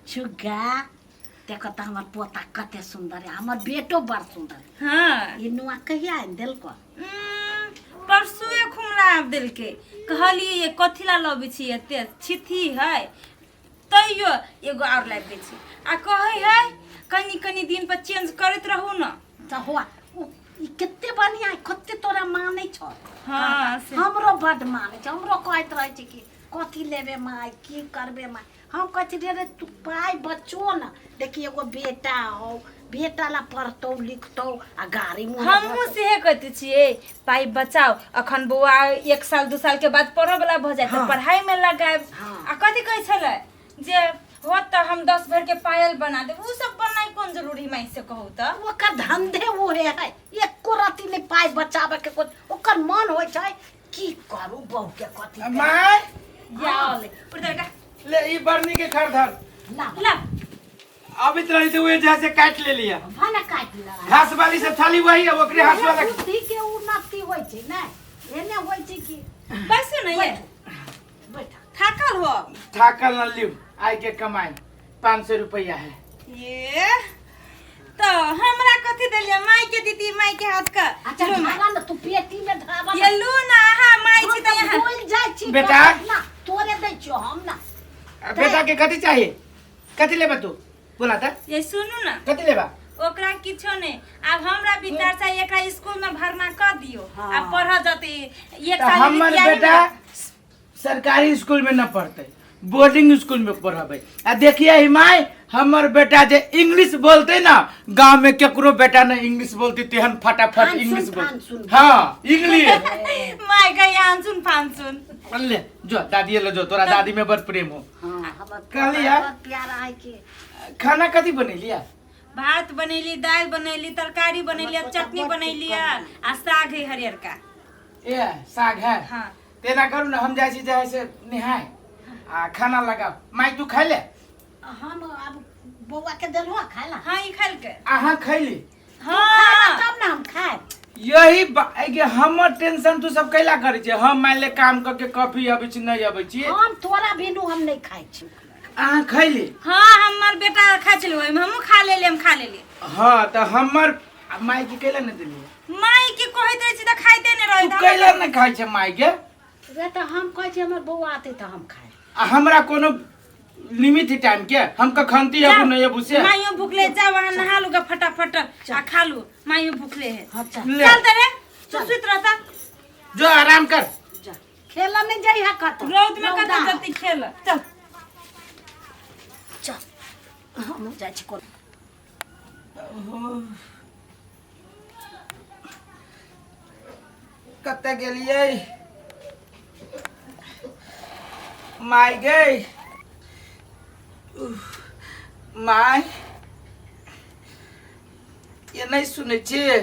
चुगा देखो तऽ हमर पोता कते सुन्दर है, हमर बेटो बड़ सुन्दर है। हाँ। ई नुआ कहिया आनि देलको? परसुए खुमला आबि देलकै। कहलियै ये कथी ला लबै छी, एते छिथी है, तैयो एगो आओर लाबि दै छी। आ कहै है कनि कनि दिन पर चेंज करैत रहू न। तऽ हुआ ओ ई कते बढ़िया है, कते तोरा मानै छौ। हाँ, से। हमरो बड मानै छै, हमरो कहैत रहै छै कि कथी लेबे माय, की करबे माय। हम कहै छी रे रे तू पाइ बचो न, देखी एगो बेटा हो, बेटा ला पढ़तौ लिखतौ आ गाड़ी मुँह हमहूँ सेहे कहते छियै, पाइ बचाओ, अखन बौआ 1 साल 2 साल के बाद पढ़ऽ वाला भऽ जायत तऽ हाँ। पढ़ाई में लगायब। हाँ। आ कथी कहै छलै जे होत तऽ हम 10 भर के पायल बना देब, उ सब बनाइ कोन जरूरी माइ से कहू तऽ? ओकर धंधे उहे है, एको रत्ती नहि पाइ बचाबे के कोन ओकर मन होइ छै की करू बहू के कथी करू। माय जाओ ले उठ बेटा। ले ई बरनी के खरधर ला। ला। अबित रही तो वे जैसे काट ले लिया। भने काटि ला। घास वाली सब थाली वही है, ओकरे हाथ वाला। बुद्धि के उन्नति होइ छै ने, एने होइ छै कि बस ने ये बैठ। थाकल हो? थाकल न लिव, आई के कमाई 500 रुपया है। ये तो हमरा कथी देलिए माई के दीदी, माई के हाथ का। अच्छा। लू माई। धारा न तू पेटी में धारा। ये लू ना, हाँ माई छी त यहाँ बोल जाइ छी बेटा। ना तोरे दै छियो हम ना। बेटा के कथी चाहिए, कथी लेबा तू बोला था? ये सुनू ना। कथी लेबा? ओकरा किछो नहीं, अब हमरा विचार से एकरा स्कूल में भरना कर दियो। हाँ। अब पढ़ जते एक तो साल हमर तैयारी बेटा में- सरकारी स्कूल में न पढ़ते, बोर्डिंग स्कूल में पढ़ाबे। आ देखिए हिमाय, हमर बेटा जे इंग्लिश बोलते ना, गांव में केकरो बेटा न इंग्लिश बोलती तेहन फटाफट फानसुन, इंग्लिश बोल। फानसुन। हाँ इंग्लिश। माय गई आनसुन फानसुन। ले जो दादी ले जो, तोरा दादी में बड़ प्रेम हो। हाँ, हमर कहली यार। बड़ प्यारा है के। खाना कथी बनेलिया? भात बनैली, दालि बनैली, तरकारी बनैली, हमर पोता चटनी बड़ बनैली ठीक आ साग है हरियरका। ए साग है। हाँ। तेना करू ना, हम जाइ छी जे से नहाय आ खाना लगाओ। माय तू खाइ ले। हम अब बौआ के देलहुँ खाय ला। हाँ ई खाइल के। अहाँ खैली? हाँ। तब ना हम खायब। यही के हमर टेंशन तू सब कैला करै छै? हम मान ले काम करके कॉफी अबै छी नहीं अबै छी। हम तोरा बिनु हम नहीं खाइ छी। अहाँ खैली? हाँ हमर बेटा खाइ छलै, ओहिमे हमहूँ खा लेली, हम खा लेली। हाँ तऽ हमर माय के कैला नहीं देलियै? माय के कहैत रहै छी तऽ खाइते नहि रहै। तू कैला नहीं खाइ छै माय के? रे तऽ हम कहै छी हमर बौआ आते तऽ हम खाय। आ हमरा कोनो लिमिट है टाइम के, हम कखनती अबू नहीं अबू से। माइयो भूखले, जाओ वहाँ नहा लूगा फटाफट आ खा लू, माइयो भूखले है। हाँ, चल। ले। चल तबे, तू सुत रहता। जो आराम कर। जा खेला नहीं जाइ है कतौ। रौद में कतौ रौदा। जल्दी खेल। चल चल हम जाइ छी कोन। कतऽ गेलियै माय गई? माय ये नहीं सुनै छियै?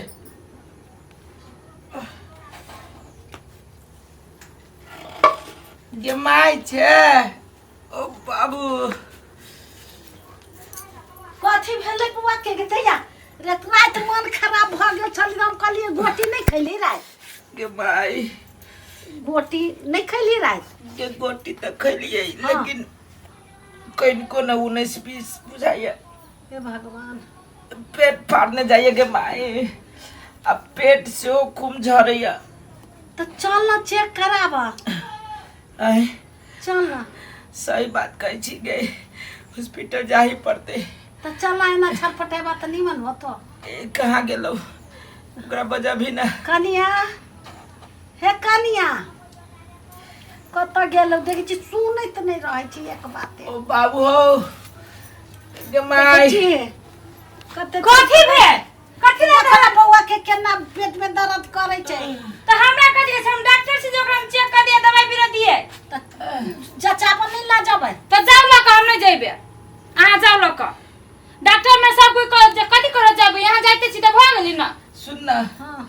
गे my छै, ओ बाबू। कथी भेलै बौआ के दैया रे? राति मन खराब भऽ गेल छल, हम कहलियै गोटी नहि खैली राति। गे माय। गोटी नहि खैली राति? गे गोटी तऽ खैलियै। हाँ। लेकिन कनिको ने 19-20 बुझाइया। हे भगवान। पेट फाड़ने जाइए गे माय, आ पेट सेहो खूब झरैया। तऽ चल न चेक कराब। आँय? चल न। सही बात कहै छी गे, हॉस्पिटल जाही पड़तै। तऽ चल न, एना छटपटेबा तऽ निमन होतो। ए, कहाँ गेलौ? ओकरा बजबही ना। कनिया, हे कनिया, कतऽ गेलौ? देखै छी सुनैत नहि रहै छी एक बाते। ओ बाबू हो गे देखै माय। छी कते कथी भेल? कथी देखो भेल? ने बौआ के केना पेट में दर्द करै छै। तऽ हमरा कथी छै, हम डॉक्टर छी जे ओकरा हम चेक कर दिए, दवाई बीरो दिए। तऽ जचा पर नहि लऽ जेबै? तऽ जाउ लऽ कऽ, हम नहि जेबै, अहाँ जाउ लऽ कऽ। डॉक्टर में सब कोई कह कथी करऽ जेबै, यहाँ जाइते छी तऽ भऽ गेली ना। सुन ना। हाँ।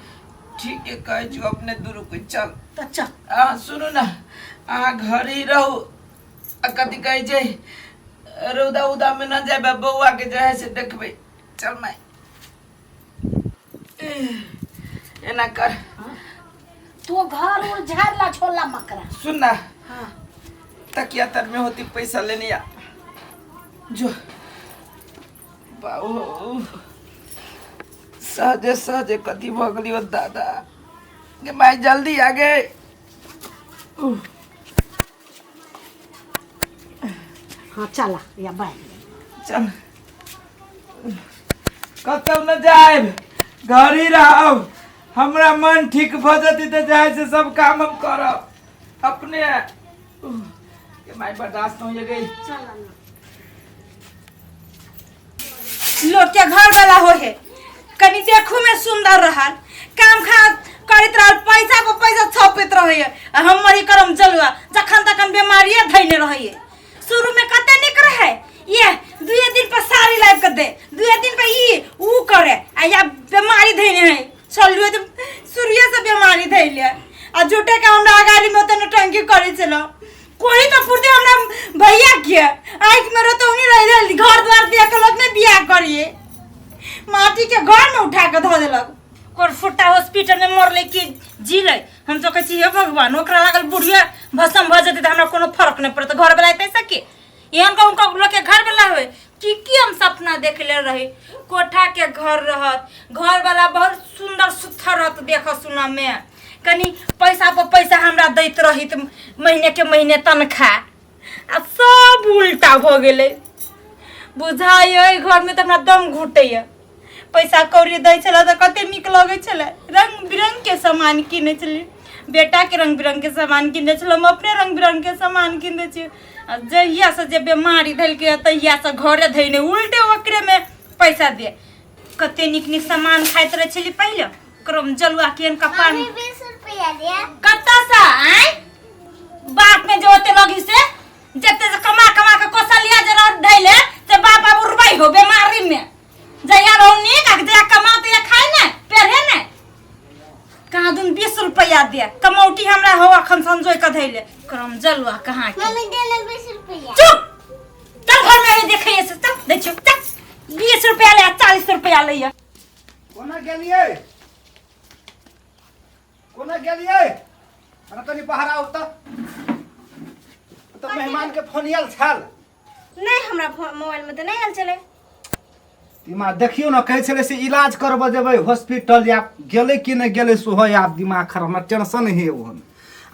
ठीक है कहै छी अपने दुनू कोई चल। तऽ चल। अहाँ सुनू ना, अहाँ घर ही रहू आ कथी कहै छै रौदा उदा में न जाबे, बौआ के जे है से देखबै। चल माय, एना कर। तू घर उर झाड़ ला छोला मकरा। सुन ना। हाँ। तकिया तर में होती पैसा लेने आ। जो बाबू सहजे सहजे कथी भऽ गेलियो दादा गे माय जल्दी आ गए। हाँ चला या बाय। चल कतौ न जायब, घर ही रहब। हमरा मन ठीक भऽ जेतै तऽ जाइ से सब काम हम करब अपने। के माय बर्दाश्त नहीं हो गई। लोग के घर वाला हो है कनी देखू में सुंदर रहल, काम खा करैत रहल, पैसा पर पैसा छपैत रहैए आ हमर ही करम जलुआ जखन तखन बीमारिए धैने रहैए। शुरू में कते नीक रहे, ये दुए दिन पर साड़ी लाबि के दे, दुए दिन पर ई ऊ करे आ या बीमारी धैने है। चलुए तऽ शुरुए से बीमारी धैले आ झूठे के हमरा अगाड़ी में ओते नौटंकी करै छलो। कोई तो फुर्ती हमरा भैया के आँख में रतौनी रह गेल, घर द्वार देख के लोग ने बियाह करिए, माटी के घर में उठा के धऽ देलक। कोरफुटा हॉस्पिटल में मरले कि जीले, हम तो कहै छी हे भगवान, ओकरा लागल बुढ़िया भस्म भऽ जेतै तऽ हमरा कोनो फर्क नहि पड़तै। घर वाला एतै से की एहन कहूँ कहूँ लोग के घर वाला होय की की हम सपना देखले रही। कोठा के घर रहत, घर वाला बहुत सुंदर सुथर रहत, देख सुना में कनी पैसा पर पैसा हमरा दैत रहित महीने के महीने तनखा, आ सब उल्टा भऽ गेलै। बुझाइए घर में तऽ हमरा दम घुटैए। पैसा कौड़ी दै छलै तऽ कते नीक लगै छलै, रंग बिरंग के सामान कीनै छलियै, बेटा के रंग बिरंग के सामान कीन दै छलै, हम अपने रंग बिरंग के सामान कीन दै छियै। आ जहिया से जे बेमारी धलकै तहिया से घरे धैने उल्टे ओकरे में पैसा दे। कते नीक नीक सामान खाइत रहै छलियै पहिले, क्रम जलुआ केहन कपार में। 20 रुपया दे। कतऽ से आँय बाप में जे ओते लगी से जते से कमा कमा के कौशल्या जे रह धैले से बाप आब उड़बै हो बेमारी में। जहिया रहू नीक आ जहिया कमा तहिया खाय ने पेढ़े ने। कहाँ दुन 20 रुपया दे कमौटी हमरा हो अखन संजोय के धैले क्रम जलुआ कहाँ के। मम्मी दे ले 20 रुपया। चुप चल घर में देखै से चल दै छियौ चल 20 रुपया ले 40 रुपया लैया। कोना गेलियै, कोना गेलियै? अरे तनी बाहर आउ तऽ। तऽ मेहमान के फोन आयल छल? नहीं, हमरा मोबाइल में तऽ नहीं आयल छलै। दिमाग देखियौ ने, कहै छलै से इलाज करबऽ जेबै हॉस्पिटल, या गेलै कि नहि गेलै सेहो आब दिमाग खराब, हमरा टेंशन हे ओहन।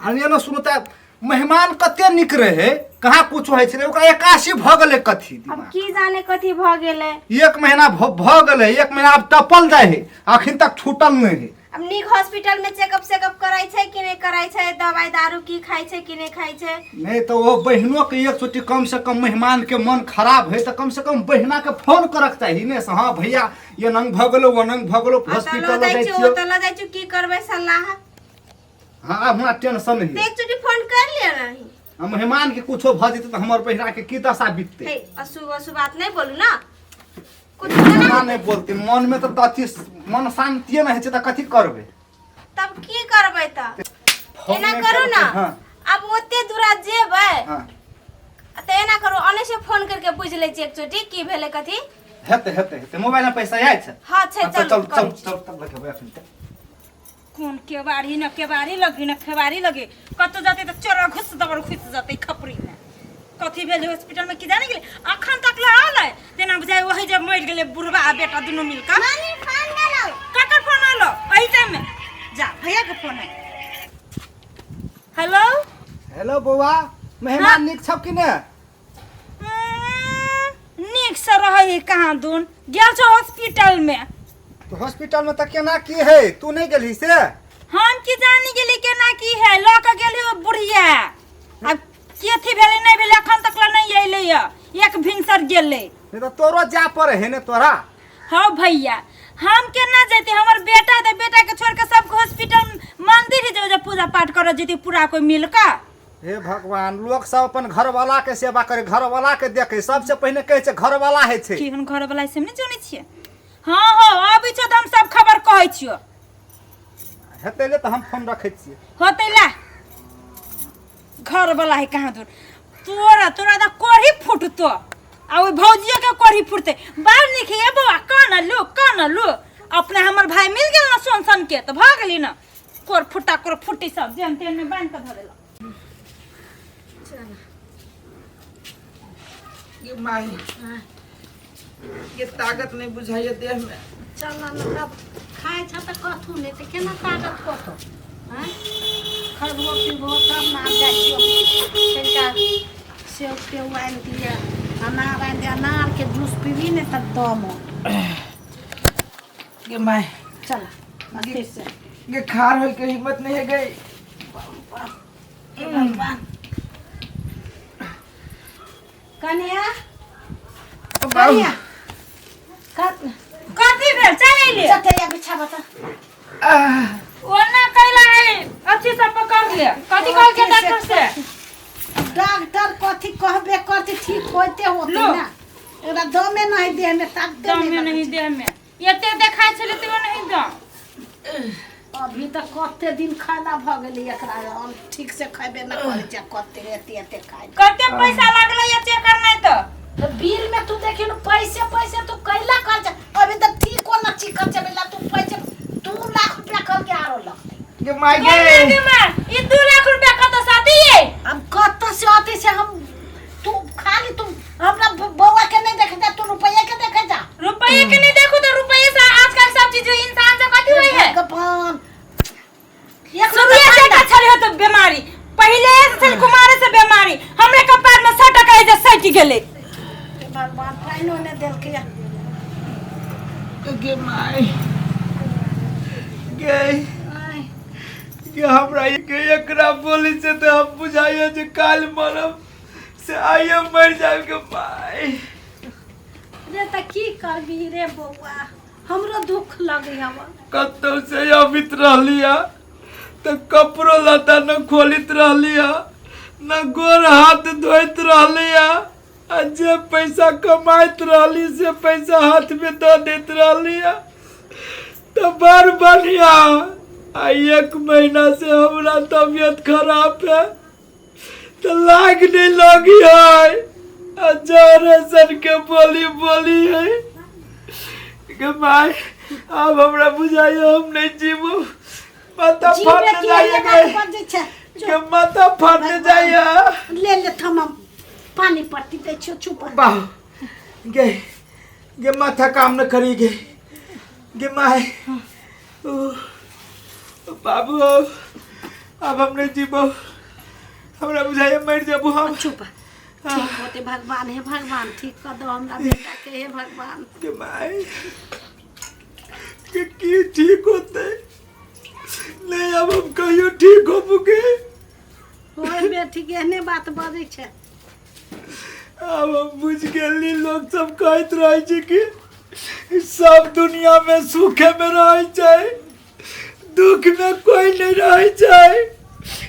आ एना सुनू तऽ मेहमान कते नीक रहै, कहाँ कुछो होइ छलै, ओकरा 81 भऽ गेलै कथी अब दिमाग। की जाने कथी भऽ गेलै। एक महीना भऽ गेलै, एक महीना आब टपल जाइ है, अखन तक छूटल नहि है। अब नीक हॉस्पिटल में चेकअप सेकअप कराई छै कि नहीं कराई छै, दवाई दारू की खाई छै कि नहीं खाई छै। नहीं तो वो बहनों के एक छुट्टी कम से कम मेहमान के मन खराब है तो कम से कम बहना के फोन करक चाही ने से हाँ भैया ये नंग भऽ गेलो वो नंग भऽ गेलो आ तऽ हॉस्पिटल लऽ जाइ जाइ छी, छियौ। ओतऽ लऽ जाइ छी, की करबै सलाह। हाँ आब हमरा टेंशन है। तऽ एक चुटी फोन कर लिअ नहीं। आ मेहमान के कुछो भऽ जेतै तऽ हमर बहिना के की दशा बीततै। हे अशुभ अशुभ बात नहीं बोलू ना, कुछ ना ना नहीं बोलते, मन में तऽ अथी मन शांतिये नहि होइ छै तऽ कथी करबै। तब की करबै तऽ फोन एना नहि करू करबै, ना। हाँ। अब ओते दूरा जेबै हाँ। तऽ एना करू अने से फोन करके पूछ लै छी एक चोटी की भेलै कथी। हेतै हेतै हेतै, मोबाइल में पैसा आयल छै? हाँ छै। हाँ, तऽ चलू चल करै चल छी। चल तब लगेबै अखन तऽ। कोन केबाड़ी न केबाड़ी लगी न खेबाड़ी लगी, कतौ जाते तऽ चोरा घुस दबर घुस जतै खपरी में। कथी भेलै हॉस्पिटल में की जाने गेलै, अखन तक ले आलै तेना बुझाइ वही जे मरि गेलै बुढ़बा आ बेटा दुनू मिलकर। मम्मी फोन गेलौ। ककर फोन आलो एहि टाइम में? जा भैया के फोन है। हेलो हेलो बौआ, मेहमान नीक छौ कि ने? नीक से रहै कहाँ दून गेल छौ हॉस्पिटल में। तो हॉस्पिटल में तऽ केना की है, तू नहीं गेलही से? हम की जानी गेली केना की है, लऽ के गेली ओ बुढ़िया। अब केथी भेलै नहि भेलै अखन तक लऽ नहि अयलै यऽ, एक भिनसर गेलै। नहीं तऽ तोरो जा पड़े है ने तोरा। हौ भैया हम केना जैती, हमर बेटा तऽ बेटा के छोड़ के सबके हॉस्पिटल मंदिर ही जो पूजा पाठ करऽ जैती पूरा कोई मिल कऽ। हे भगवान, लोक सब अपन घरवाला के सेवा करे, घरवाला के देखे, सबसे पहिने कहै छै घरवाला होइ छै। केहन घरवाला से हम नहि जानै छियै। हाँ हौ अबै छौ तऽ हम सब खबर कहै छियौ। हेतै ले तऽ हम फोन रखै छियै। होतै ला घरवाला है कहाँ दूर तोरा, तोरा तऽ कोढ़ी फुटतो आ ओहि भौजियो के कोढ़ी फुटतै। बाल नीक हे बौआ, कान लो कान लो, अपना हमर भाई मिल गेल ना सोन सन के तऽ भऽ गेली ना। कोर फुटा कोर फुटी सब जेन तेन में बांध के धऽ देलक। गे माई, ये ताकत नहीं बुझाइए देह में। चल न तब खाइ छ तऽ कथू नहि तऽ केना ताकत कतौ आँय? खैबो पीबो तब ने। आब जाइ छियौ, तनिका सेब तेब आनि दिअ, अनार आनि दिअ। अनारके जूस पीबी ने तऽ दम औतौ। गे माई। चल अस्थिर से। गे, खार होय के हिम्मत नहीं है गई। हे भगवान! कनिया, कनिया, कथी भेल? चल अइली। चटैया बिछा बता। आह, ओना कैला है, अच्छी से पकड़ ले। कथी कहल के डॉक्टर से? डॉक्टर कथी कहबे करती, ठीक होते होते लो। ना एकरा दमे नहीं देह में ताकते। दमे नहीं देह में, एते देखाइ छलै तैयो नहीं दम। अभी तक कते दिन खाना भऽ गेलै एकरा, हम ठीक से खैबे न करै छै। कते एते एते खाइ। कते पैसा लागलै ये चेक करनाइ तऽ? तऽ बिल में तू देखी न, पैसे पैसे तू कैला खर्चा। अभी तक ठीक को न चिकन चबेला तू पैसे 2 लाख रुपया कल के आरो लगतै। गे माई। गे गे गे माँ, ई 2 लाख रुपया कतऽ से दियै? अब कतऽ से अते से हम? तू खाली तू हमरा बौआ के नहीं देखे जा, तू रुपया के देखे जा। रुपये के नहीं देखू तो रुपये से आजकल सब चीज इंसान से कथी होई है? भगवान, एक शुरुए से का छलै हो तो बीमारी, पहिले से छलै कुमारे से बीमारी। हमरे कपार में 100 टका जे सटि गेलै। भगवान, पानिओ नहि देलकै। गे माई गे। आय, गे, हमरा के एकरा बोली से तो हम बुझाइए जे काल मरब से आइए मर जाए के माई। रे, तऽ की करबी रे बौआ? हमरो दुख लगे हवा। कतौ से अबित रहली है तऽ कपड़ो लत्ता न खोलित रहली है, न गोर हाथ धोइत रहली है, आ जे पैसा कमाइत रहली से पैसा हाथ में दऽ दैत रहली है तऽ बड़ बढ़िया। आ एक महीना से हमरा तबियत खराब है तऽ लाग नहीं लगी है, आ जरे सन के बोली बोली है। गे माय, अब हमरा बुझाइए हम नहीं जीबू। माथा जीवे फाट की जाइए। एने गे बात बजै छै। के माथा फाट जाइए। ले ले, थम, हम पानी पट्टी दै छियौ, चुप। बाह गे, गे, माथा काम न करी। गे, गे my, बाबू, अब हम नहीं जीबो। हमरा बुझाइए मर जाबू हम। चुप, ठीक होते भगवान। हे भगवान, ठीक कर दो हमरा बेटा के, हे भगवान। गे माय, के की ठीक होते नहीं, अब हम कहियो ठीक होबू के? होय बेटी, एहने बात बजै छै। अब हम बुझ गेली, लोग सब कहैत रहे छै कि सब दुनिया में सुखे में रहे छै, दुख में कोई नहीं रहे छै।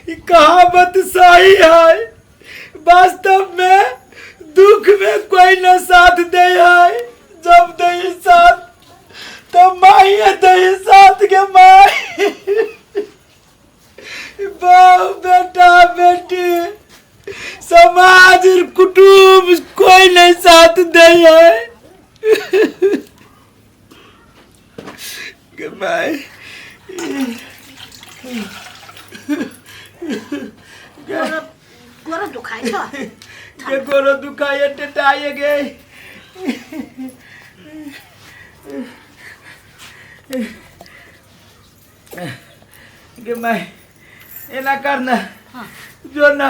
ई कहावत सही है। वास्तव में दुख में कोई न साथ दे है। जब दे साथ तो माई दे साथ। के माई, बाप, बेटा, बेटी, समाज, कुटुम्ब कोई नहीं साथ दे है। के माई। गोरो गोरो दुखाइ छ? के गोरो दुखाइए, टेटाइए गे। गे माई, एना करना जो ना,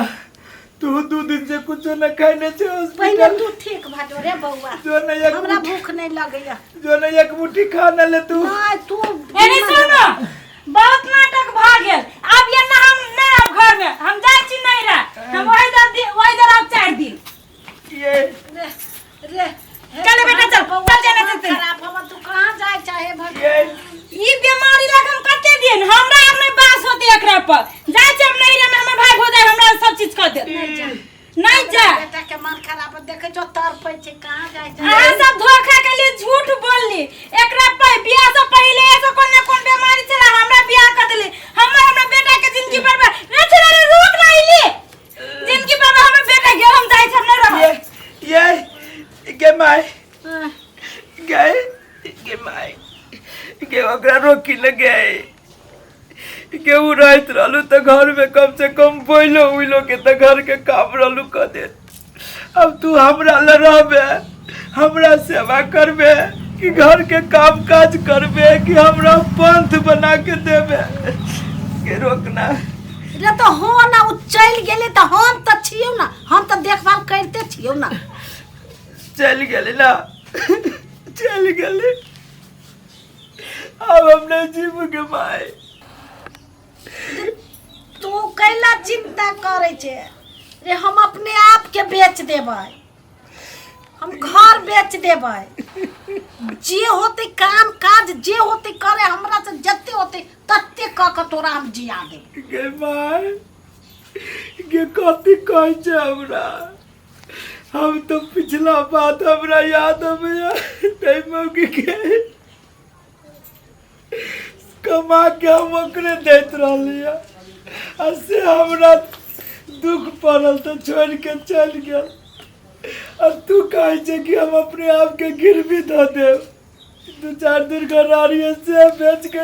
तू 2 दिन से कुछ न खाने छे। पहिले हॉस्पिटल तू ठीक भऽ जो रे बौआ। जो न एक हमरा मुट्ठी भूख नहीं लगैया। जो न एक मुट्ठी खाना ले तू। नहीं, तू एने सुनो, बहुत नाटक भऽ गेल। आब ये ना, हम नहीं आब घर में, हम जाइ छी नहीं रह। हम वही दर दिन, वही दर आब 4 दिन। ये रे रे, हे चल बेटा, चल, बौआ, चल जाने दिमाग देते। खराब हवा, तू कहाँ जाए चाहे भगवान? ये ई बीमारी लग हम कते दिन, हमरा आब नहीं बास होते एकरा पर। जाइ छी हम नैहरा में, हमर भाई भौजाई हमरा सब चीज कर दे। नहीं जा। बेटा के मन खराब है, देखे छो तड़पै छै, कहाँ जाए चाहे? अहाँ सब धोखा के लिए झूठ बोलली। एकरा पर बियाह से पहिले ऐसा कोन ना कोन बीमारी छला, हमरा बियाह कर देली। हमर हमरा बेटा के जिंदगी बर्बाद रे छला रे, रुक ना इली, जिंदगी बर्बाद हमर बेटा के। हम जाइ छी, हम नहीं रहब। ये ये गे माई, गे, गे माई, गे, ओकरा रोकी न गे। गे, उ रहत रहलू तऽ घर में कम से कम बोइलो उइलो के तऽ घर के काम रहलू कऽ देत। अब तू हमरा लग रहबे, हमरा सेवा करबे कि घर के काम काज करबे कि हमरा पंथ बना के देबे? के रोकना रे तो हो ना, उ चलि गेलै तऽ हम तऽ छियौ ना, हम तऽ देखभाल करिते छियौ ना। चलि गेली ना, चलि गेली, आब हम नहीं जीव के माय। तू कैला चिंता करै छै रे? हम अपने आप के बेच देबै, हम घर बेच देबै, जे होतै काम काज जे होतै करे, हमरा से जते होतै तते कऽ के तोरा हम जिया देबै। गे माय, गे कथी कहै छै हमरा? हम तो पिछला बात हमरा याद अबैया, ताहि मौकी के कमा के हम ओकरे दैत रहलियै आ से हमरा दुख पड़ल तऽ छोड़ि के चलि गेल। आ तू कहै छै कि हम अपने आपके गिरवी धऽ देब, दू चारि दिन घरारी से बेच के।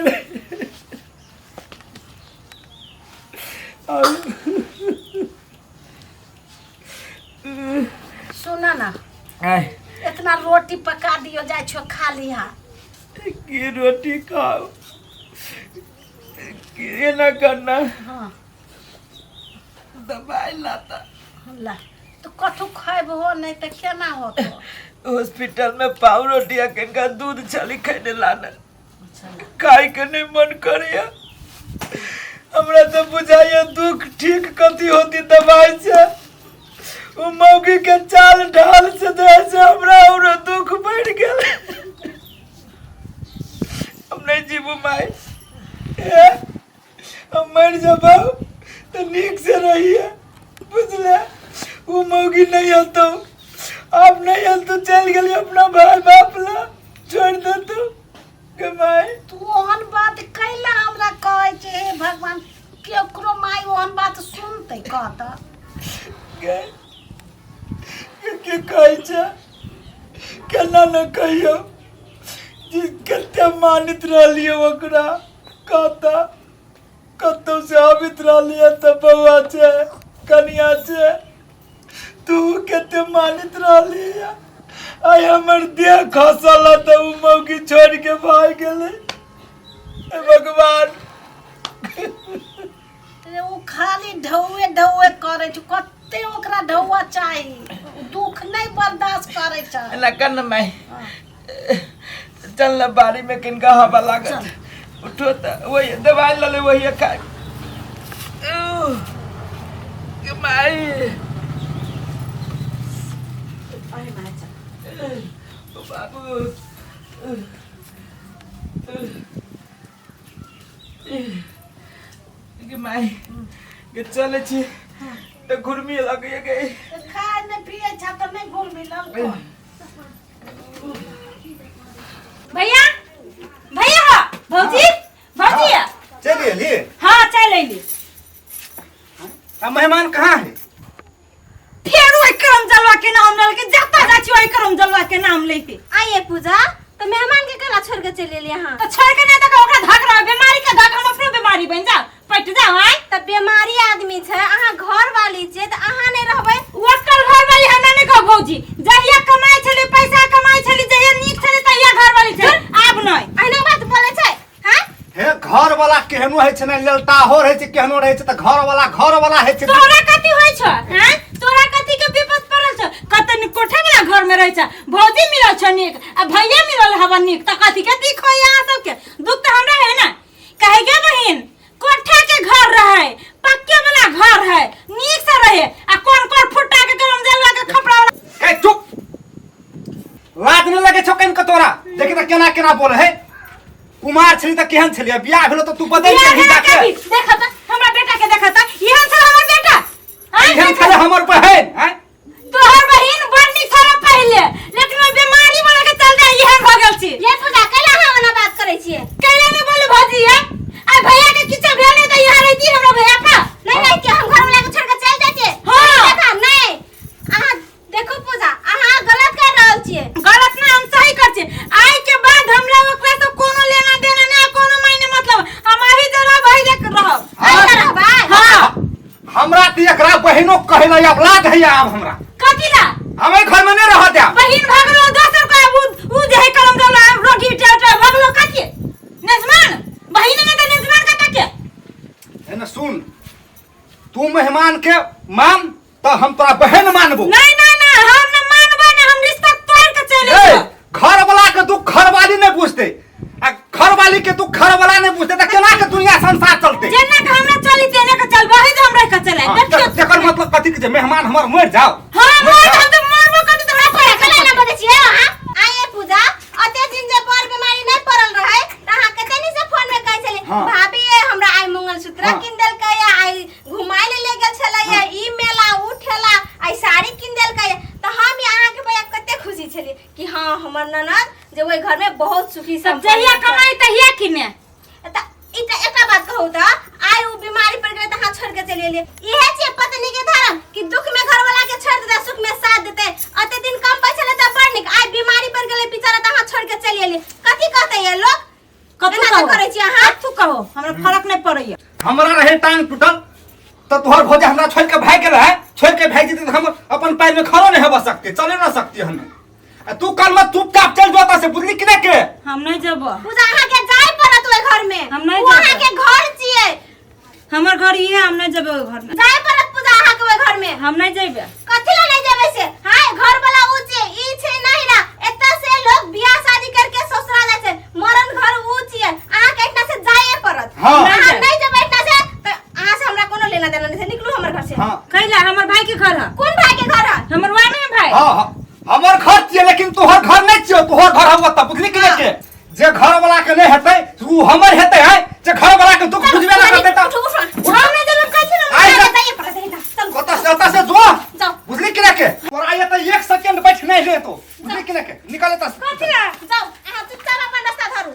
सुना ना, इतना रोटी पका दियो, जाइ छो खा लिहा। की रोटी खाओ की एना करना? हाँ। दबाई लाता। ला तो कथू खैबहो नहीं तऽ केना होतो? हॉस्पिटल में पाव रोटी आ कनिका दूध छली खैने लानल, खाय के नहीं मन करैया हमरा। तो बुझाइया दुख ठीक कथी होती दवाई से? उ मौगी के चाल ढाल से जे है से हमरा और दुख बढ़ गेल। हम नहीं जीबू माई, ए, हम मर जब तो नीक से रहिए, बुझले? उ मौगी नहीं हलतो, आप नहीं हलतो, चल गेली अपना भाई बाप ला छोड़ दे तू के माई। तू ओहन बात कैला हमरा कहै छै? हे भगवान, केकरो माय ओहन बात सुनतै कहत? गे के कहै छै, केना न कहियौ जे कते मानैत रहलियै ओकरा। कहता कतौ से आबैत रहलियै तऽ बौआ छै, कनिया छै, तू कते मानैत रहलियै। आइ हमर देह खसल तऽ उ मौगी छोड़ि के भागि गेलै। हे भगवान। रे ओ खाली ढौए ढौए करै छै, कते ओकरा ढौआ चाही, ओ दुख नहि बर्दाश्त करै छै। एना कर न माय, चल न बाड़ी में किनका हवा लागत। उठो तऽ वही दवाई लऽ ले, वही खाय। माय। अरे माय, चल। ओ बाबू गे, माय गे, चलै छी तऽ घुरमी लगैया गे। खाय नहि पियै छ तऽ नहि घुरमी लगतौ? भैया, भैया हो, भौजी, भौजी। चलि एली? हाँ, चल अयली। आ मेहमान कहाँ है? फेर ओहि करम जलवा के नाम लेलकै, जतऽ जाइ छी ओहि करम जलवा के नाम लेके। आइए पूजा, तो मेहमान के केना छोड़ के चलि एलियै अहाँ? तऽ छोड़ के नहि तऽ ओकरा धक रह बीमारी के धक, हम अपनो बीमारी बनि जाउ, पटि जाउ आइ। तऽ बीमारी आदमी छै, अहाँ घर वाली छियै तऽ अहाँ नहि रहबै? ओकर घर वाली हमरा नहि कह भौजी। जहिया कमाइ छलै, पैसा कमाइ छलै, जहिया नीक छलै तहिया घर वाली छै, आब नहि। अहिना बात बोलै छै? हाँ। हे, घर वाला केहनो होइ छै ने, ललताहो रहै छै, केहनो रहै छै, तऽ घर वाला घर वाला होइ छै। तोरा कथी होइ छौ? हैं, तोरा कथी के विपद पड़ल छौ? कते नीक कोठा वाला घर में रहै छ, भौजी मिलल छौ नीक आ भैया मिलल हवा नीक, तऽ कथी के दुख होइया अहाँ सबके? दुख तऽ हमरा है ना। कहे गे बहिन, कोठा के घर रहे, पक्के वाला घर है, नीक से रहे, आ कोन कोन फुट्टा के गरम जलवा के खपड़ा वाला। ए चुप, लाज नहि लगे छौ कनिक तोरा? देखी तऽ केना केना बोले है। कुमार छली तऽ केहन छलियै, बियाह भेलो तऽ तू बदलि बियाह गेलही। भेला जाके कभी देखत हमरा बेटा के, देखत एहन छल हमर बेटा? आँय, एहन छलै हमर बहन? आँय? तोहर बहिन बड़ नीक छल पहिले, लेकिन ओहि बीमारी वाला के चलते एहन भऽ गेल छी। ये पूजा, कैला अहाँ ओना बात करै छियै? कैला नहि बोलू भौजी? है आ भैया के किछो भेल नहि तऽ यहाँ रहिती हमरा भैया पा? नहीं रहितियै, हम घर वाला के छोड़ के चलि जैतियै। हाँ। देखा नहीं, अहाँ देखू पूजा, अहाँ गलत कर रहल छियै। गलत ना, हम सही कर छियै। आइ के बाद हमरा ओकरा से कोनो लेना देना ना, कोनो मायने मतलब। हम अभी जे रहब अही जे रहब। अही रहबै? हाँ। हमरा तऽ एकरा बहिनो कहै लए आब लाज होइया आब हमरा। कथी ला? हम एहि घर में नहीं रह देब। बहिन भगलो दोसर का उ उ जे है कलम डला रोगी टा भगलो कथी नेजमान बहिन ने त नेजमान कता के है ना सुन, तू मेहमान के मान तो हम तोरा बहन मानबो। नहीं नहीं नहीं, हम न मानबो ने, हम रिश्ता तोड़ के चले ए, जेबो। घर वाला के दुख घर वाली नहीं पूछते आ घर वाली के दुख घर वाला नहीं पूछते, त केना के दुनिया संसार चलते? जेना के हमरा चली तेना के चलबो है, तो हमरा के चले। हाँ, देखियो तेकर मतलब कथी के जे मेहमान हमर मर जाओ। हां मर मर जाओ। हम तो मरबो कथी तो हमरा पता कला ना बजे छियै अहाँ। आये पूजा, अते दिन जे बर बीमारी नहीं पड़ल रहे त अहाँ कते नी से फोन में कहै छलै। हाँ। भाभी ये हमरा आइ मंगलसूत्र हाँ। किन देलकै, आइ घुमाय ले ले गेल छलै, हाँ। ई मेला ऊ ठेला, आइ साड़ी किन देलकै, त हम अहाँ के भैया कते खुशी छलियै कि हाँ हमर ननद जे ओहि घर में बहुत सुखी सब संपन्न जहिया छै। कमाई तहिया किने। त ई त एकटा बात कहू त आइ उ बीमारी पड़ गेलै त अहाँ छोड़ के चलि एलियै। इहे छियै पत्नी के धर्म कि दुख में घर वाला के छोड़ देतै, सुख में साथ देतै। अते दिन कम पैसा लेतै बड़ नीक, आइ बीमारी पड़ गेलै बेचारा त अहाँ छोड़ के चलि एलियै। कथी कहतै ये लोग? कथू एना कहो तऽ करै छी अहाँ? कथू कहो, हमरा फरक नहीं पड़ैया। हमरा रहे टांग टूटल तो तोहर भौजी हमरा छोड़ के भाग गेल है, छोड़ के भाग जेतै त हम अपन पैर में खड़ो नहीं हो सकते, चले ना सकती हमें। आ तू कल मत चुपचाप चल जोता से, बुझली कि ना के? हम नहीं जेबो। पूजा अहाँ के जाय पड़त ओहि घर में। हम नहीं उ अहाँ जेबै। के घर छियै। हमर घर इहे, हम नहीं जेबै ओहि घर में। जाय पड़त पूजा अहाँ के ओहि घर में। हम नहीं जेबै। कथी ला नहीं जेबै से? हाय घर वाला उ छियै, ई छै नहीं ना। एतऽ से लोग बियाह शादी करके ससुराल जाइ छै, मरण घर उ छियै। अहाँ के एहिठिना से जाये पड़त। हाँ। अहाँ नहीं जेबै एहिठिना से तऽ अहाँ से हमरा कोनो लेना देना नहीं छै। निकलू हमर घर से। हाँ। कैला हमर भाई के घर है। कोन भाई के घर है? हमर वा नहीं भाई। हाँ, हाँ, हमर घर छियै लेकिन तोहर घर नहीं छियौ, तोहर घर हम ओतऽ, बुझली कि नहीं के? जे घर वाला के नहीं हेतै उ हमर हेतै है, जे घर वाला के दुख बुझबे ना करतै त उठू उठू। हम नहीं जेबै कैसे ना? आइ जा। जाइए पड़त एहिठिना। चलू। ओतऽ से ओतऽ से जो। जाओ। बुझली कि नहीं के? तोरा आइ एतऽ 1 सेकेंड बैठ नहीं ले तो, बुझली कि नहीं के? निकल एतऽ से। कथी ला? जाओ, अहाँ चुपचाप अपन रास्ता धरू।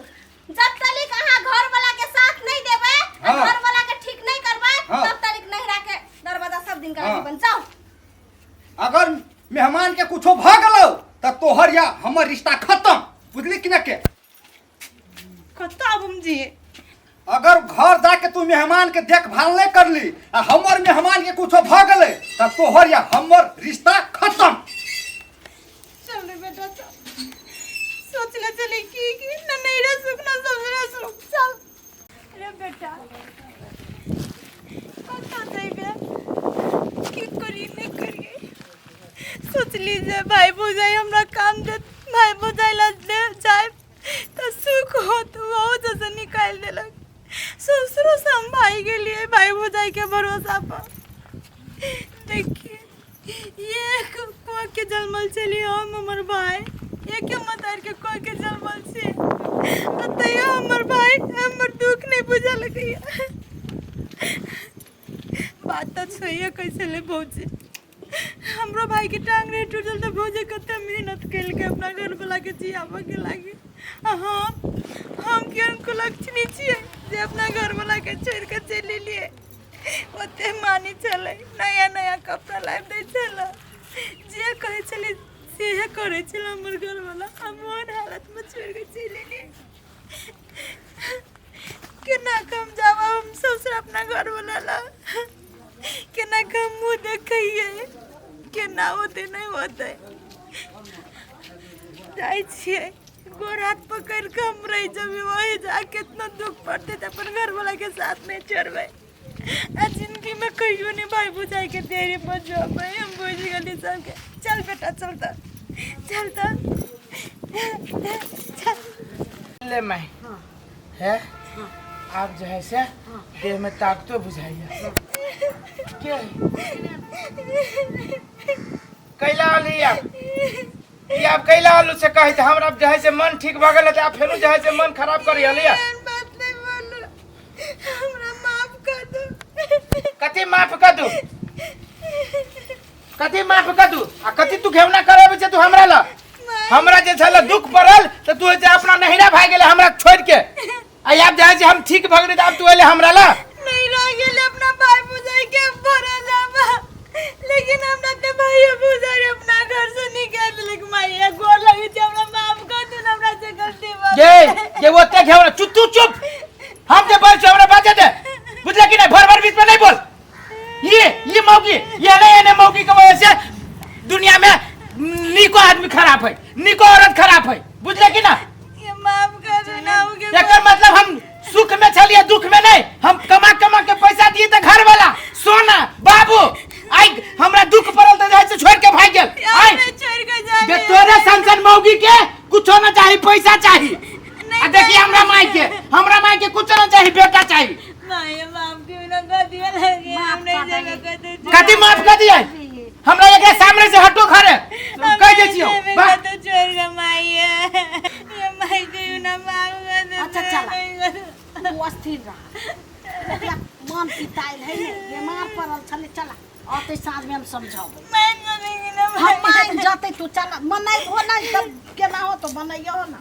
जब तलिक अहाँ घर वाला के साथ नहीं देबै, आ हाँ। घर वाला के ठीक नहीं करबै, हाँ। तब तलिक नहिरा के दरवाजा सब दिन का हाँ। बंद। जाओ। अगर मेहमान के कुछो भ गेलौ त तोहर या हमर रिश्ता खत्म, बुझली कि ना के? कतऽ आब हम जी? अगर घर जाके तू मेहमान के देखभाल नहीं करली आ हमर मेहमान के कुछो भ गेलै त तोहर या हमर रिश्ता खत्म। चल रे बेटा चल, सोचले चले की कि न नैरा सुख न ससुरा सुख। चल रे बेटा कतऽ जइबे, की करी नहीं करी। सोचली जे भाई भौजाई हमरा काम देत, भाई भौजाई ला दे जाए तऽ सुख होत, ओहो जैसे निकालि देलक। ससुरो से हम भागि गेलियै भाई भौजाई के भरोसा पर। देखिए ये कुआ के जन्मल छलियै हम, हमर भाई एके मतार के कुआ के जन्मल छी, आ तैयो हमर भाई हमर दुख नहीं बुझलकैया। बात तऽ सहिए कहै छलै भौजी, हमरो भाई के टांग रहे टूटल तऽ भौजी कते मेहनत केलकै अपना घर वाला के जियाबऽ के लागी। आ हम केहन कुलक्षणी छियै जे अपना घर वाला के छोड़ि कऽ चलि एलियै। ओते मानै छलै, नया नया कपड़ा लाबि दै छलै, जे कहै छलै सेहे करै छलै हमर घरवला। हम ओहन हालतमे छोड़ि कऽ चलि एलियै। केना कऽ हम जाब हम ससुर अपना घरवला लग? केना कऽ हम मुँह देखैयै? केना होतै नहि होतै? जाइ छियै गोर हाथ पकड़ि कऽ हम रहि जेबै वही जा, केतनो दुख पड़तै तऽ अपन घरवला के साथ नहि छोड़बै। आ जिंदगी में कहियो नहीं भाई भौजाई के देरी पर जेबै, हम बुझि गेली सबके। चल बेटा चल तऽ, चल तऽ, चल। ले माई है, आब जे है से देह में ताकतो बुझाइया के कैला आली आप ई आप कैला आलू से कहै त हमरा जे है से मन ठीक भऽ गेल त आप फेरो जे है से मन खराब करी हलिया। एहन बात नहीं बोलू, हमरा माफ कर दो। कथी माफ कर दू? कथी माफ कर दू? आ कथी तू घेवना कराबै छै तू हमरा ल? हमरा जे छल दुख पड़ल त तू जे अपना नहिरा भागि गेलै हमरा छोड़ के, आ आब जे है से हम ठीक भऽ गेली त आब तू एले हमरा ल? नहीं रह गेलै अपना भाई भौजाई के भरोसा पर, लेकिन हमरा ते भाई भौजाई अपना घर से निकाल देलक। माई गोर लगै छै, हमरा माफ कर दू, हमरा से गलती भऽ ये ये ओते घेवना चुप, तू चुप, हम जे बोल छी हमरा बाजे दे, बुझले कि नहीं? भर भर बीच में नहीं बोल। ये मौगी ये नहीं, ये मौगी के वजह से दुनिया में को औरत खराब है, बुझले कि ना? ये माफ कर ना के। एकर मतलब हम सुख में छलिए, दुख में नहीं। हम कमा कमा के पैसा दिए त घर वाला सोना बाबू आई हमरा दुख पड़ल त जाय से छोड़ के भाग गेल। आई छोड़ के जा जे तोरे सन मौगी के कुछो ना चाही, पैसा चाही। आ देखी हमरा माई के, हमरा माई के कुछो ना चाही, बेटा चाही। माय माफ क्यों ना कर दिया लगे, माफ हम नहीं कर जेबे दही। कतौ। कथी माफ कर दिया? हमरा एकरा सामने से हटो, घरे कह दे छियो। हम तो छोड़ के माई ये माई के ना माफ कर दे। अच्छा, चला। तू अस्थिर रह, ओकरा मन पितायल है ने, बीमार पड़ल छलै। चला अतै साँझ में हम समझाबै। मान जाने ना। हम मान जतै, तू चला। मनाइ हो नहि तब केना हो तो बनैयो ना।